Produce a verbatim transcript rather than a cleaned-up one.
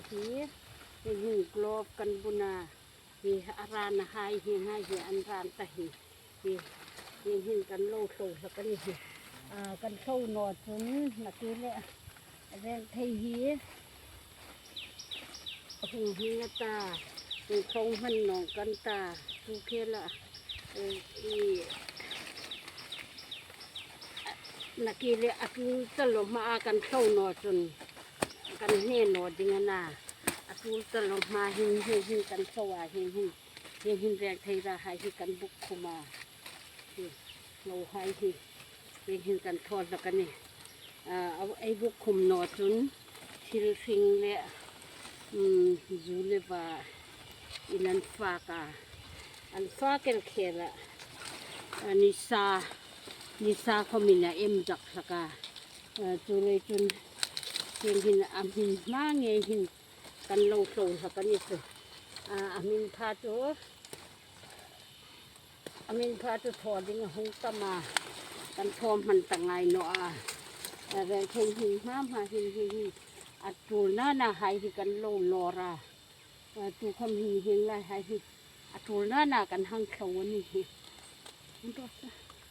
Hi, hi hin glove kan bun a. Hi a ran a hai hi, hai hi an ran ta hi. Hi, hi hin kan lo hlo hlak a ni hi. A, kan hlo naw chun nakie le a rengthei hi a hung hming a ta. Hung hlo hman nawng kan ta. Chu khela, e, i, nakie le a tul ta lo hma a kan hlo naw chun kan hne naw ding a na. A tul ta lo hma hin, hin, hin kan hlo a, hin, hin, hin, hin rengthei ra hai hi kan buk khum a. Hi, lo hai hi. Hin, hin kan thaw hlak a ni. A, a, ei buk khum naw chun thil hring le, um, zu le va in an fak a. An fak el khela, a, nisa, nisa khawmin a em zak hlak a. A, chu lei chun, hieng hin a hmin hma ngei hin kan lo hlo hlak a ni chu. A, a hmin pha chu, a hmin pha chu thaw ding a hung tam a, kan thaw hman ta ngai naw a. A, rengthei hmin hma hma hin, hin, hin a tul nana hai hi kan lo lawr a. A, tu khawm hin, hin lai hai hi a tul nana kan hang hlo a ni hi.